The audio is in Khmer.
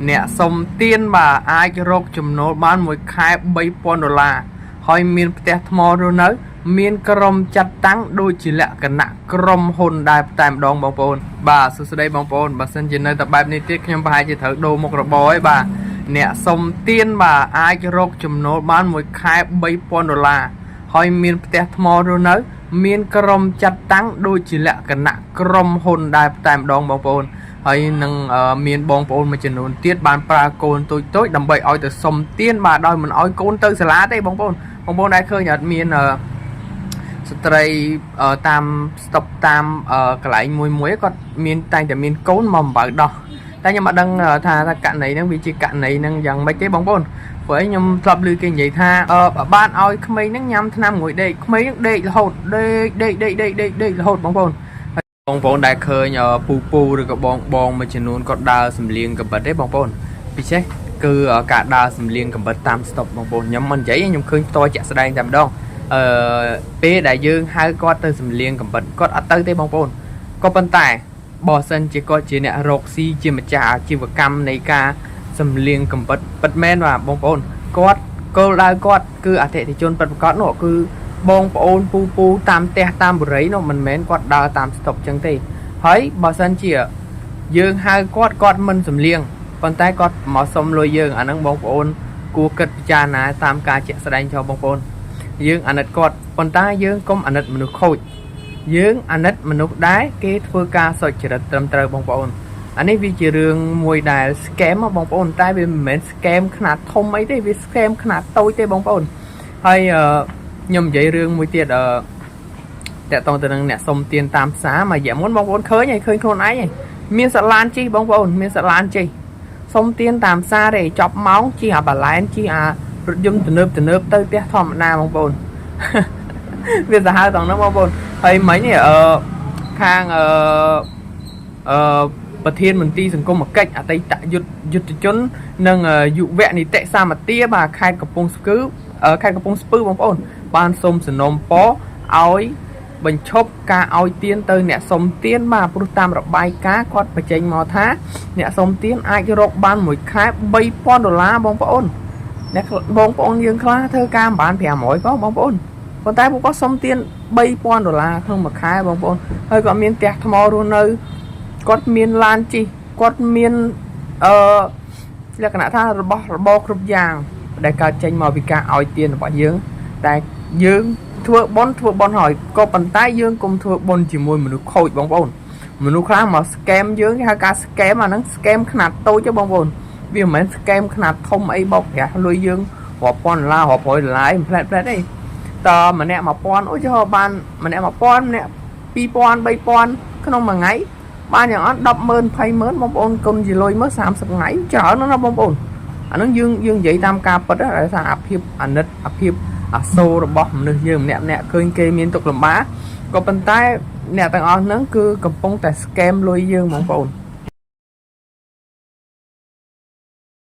អ្នកសុំទានបាទអាចរកចំណូលបានមួយខែ3000ដុល្លារហើយមានផ្ទះថ្មរស់នៅ មានក្រុមចាត់តាំងដូចជាលក្ខណៈក្រុមហ៊ុនដែរតែម្ដងបងប្អូនបាទសួស្តីបងប្អូនបើសិនជានៅតែបែបនេះទៀតខ្ញុំប្រហែលជាត្រូវដូរមុខរបរហើយបាទអ្នកសុំទានបាទអាចរកចំណូលបានមួយខែ3000ដុល្លារហើយមានផ្ទះថ្មរស់នៅ មានក្រុមចាត់តាំងដូចជាលក្ខណៈក្រុមហ៊ុនដែរតែម្ដងបងប្អូន ហើយនឹងមានបងប្អូនមួយចំនួនទៀតបានប្រើកូនតូចៗដើម្បីឲ្យទៅសុំទានបាទដោយមិនឲ្យកូនទៅសាលាទេបងប្អូនបងប្អូនដែលឃើញអត់មានស្ត្រីតាមស្តុបតាមកន្លែងមួយមួយគាត់មានតែងតែមានកូនមកអំបៅដោះតែខ្ញុំអត់ដឹងថាករណីហ្នឹងវាជាករណីហ្នឹងយ៉ាងម៉េចទេបងប្អូនព្រោះអីខ្ញុំធ្លាប់ឮគេនិយាយថាបានឲ្យក្មេងហ្នឹងញ៉ាំថ្នាំងួយដេកក្មេងហ្នឹងដេករហូតដេកដេកដេកដេកដេកដេករហូតបងប្អូន បងប្អូនដែលឃើញពូពូឬក៏បងបងមួយចំនួនគាត់ដើរសំលៀងកំបិតទេបងប្អូនពិសេសគឺការដើរសំលៀងកំបិតតាមស្តុបបងប្អូនខ្ញុំមិននិយាយខ្ញុំឃើញផ្ទាល់ជាក់ស្ដែងតែម្ដងអឺពេលដែលយើងហៅគាត់ទៅសំលៀងកំបិតគាត់អត់ទៅទេបងប្អូនក៏ប៉ុន្តែបើសិនជាគាត់ជាអ្នករកស៊ីជាម្ចាស់អាជីវកម្មនៃការសំលៀងកំបិតពិតមែនបាទបងប្អូនគាត់គោលដៅគាត់គឺអតិថិជនពិតប្រាកដនោះគឺ បងប្អូនពូពូតាមផ្ទះតាមបុរីនោះមិនមែនគាត់ដើរតាមស្តុបចឹងទេហើយបើសិនជាយើងហៅគាត់គាត់មិនសំលៀងប៉ុន្តែគាត់មកសុំលុយយើងអាហ្នឹងបងប្អូនគួរគិតពិចារណាតាមការជាក់ស្ដែងចូលបងប្អូនយើងអាណិតគាត់ប៉ុន្តែយើងកុំអាណិតមនុស្សខូចយើងអាណិតមនុស្សដែរគេធ្វើការសុចរិតត្រឹមត្រូវបងប្អូនអានេះវាជារឿងមួយដែល scam ហ៎បងប្អូនតែវាមិនមែន scam ខ្នាតធំអីទេវា scam ខ្នាតតូចទេបងប្អូនហើយអឺ ខ្ញុំនិយាយរឿងមួយទៀតអឺតាក់ទងទៅនឹងអ្នកសុំទានតាមផ្សារមួយរយៈមុនបងប្អូនឃើញហើយឃើញខ្លួនឯងហើយមានសាឡានជិះបងប្អូនមានសាឡានជិះសុំទានតាមផ្សារទេចប់ម៉ោងជិះអាបាឡែនជិះអារថយន្តទំនើបទំនើបទៅផ្ទះធម្មតាបងប្អូន វាសាហាវតងហ្នឹងបងប្អូនហើយមិញនេះអឺខាងអឺអឺប្រធានមន្ទីរសង្គមគិច្ចអតីតយុទ្ធយុទ្ធជន និងយុវនីតិសម្បទាបាទខេត្តកំពង់ស្ពឺខេត្តកំពង់ស្ពឺបងប្អូន បានសូមសំណូមពរឲ្យបញ្ឈប់ការឲ្យទានទៅអ្នកសុំទានបាទព្រោះតាមរបាយការណ៍គាត់បញ្ចេញមកថាអ្នកសុំទានអាចរកបានមួយខែ3000ដុល្លារបងប្អូនអ្នកបងប្អូនយើងខ្លះធ្វើការមិនបាន500ផងបងប្អូនប៉ុន្តែពួកគាត់សុំទាន3000ដុល្លារក្នុងមួយខែបងប្អូនហើយគាត់មានផ្ទះថ្មរស់នៅគាត់មានឡានជិះគាត់មានអឺលក្ខណៈថារបស់របរគ្រប់យ៉ាងដែលកើតចេញមកពីការឲ្យទានរបស់យើង តែយើងធ្វើបុណ្យធ្វើបុណ្យហើយក៏ប៉ុន្តែយើងកុំធ្វើបុណ្យជាមួយមនុស្សខូចបងប្អូនមនុស្សខ្លះមក scam យើងគេហៅការ scam អាហ្នឹង scam ខ្នាតតូចទេបងប្អូនវាមិនមែន scam ខ្នាតធំអីបោកប្រាស់លុយយើងរាប់ពាន់ដុល្លាររាប់រយដុល្លារអីផ្លែតផ្លែតអីតម្នាក់1000ឧទាហរណ៍បានម្នាក់1000ម្នាក់2000 3000ក្នុងមួយថ្ងៃបានយ៉ាងអត់100000 200,000បងប្អូនគុណជាលុយមើល30ថ្ងៃច្រើនណាស់ណាបងប្អូនអាហ្នឹងយើងយើងនិយាយតាមការពិតដោយសារអាភាពអាណិតអាភាពអាសូររបស់មនុស្សយើងម្នាក់ម្នាក់ឃើញគេមានទុក្ខលំបាកក៏ប៉ុន្តែអ្នកទាំងអស់ហ្នឹងគឺកំពុងតែ scam លុយយើងបងប្អូន។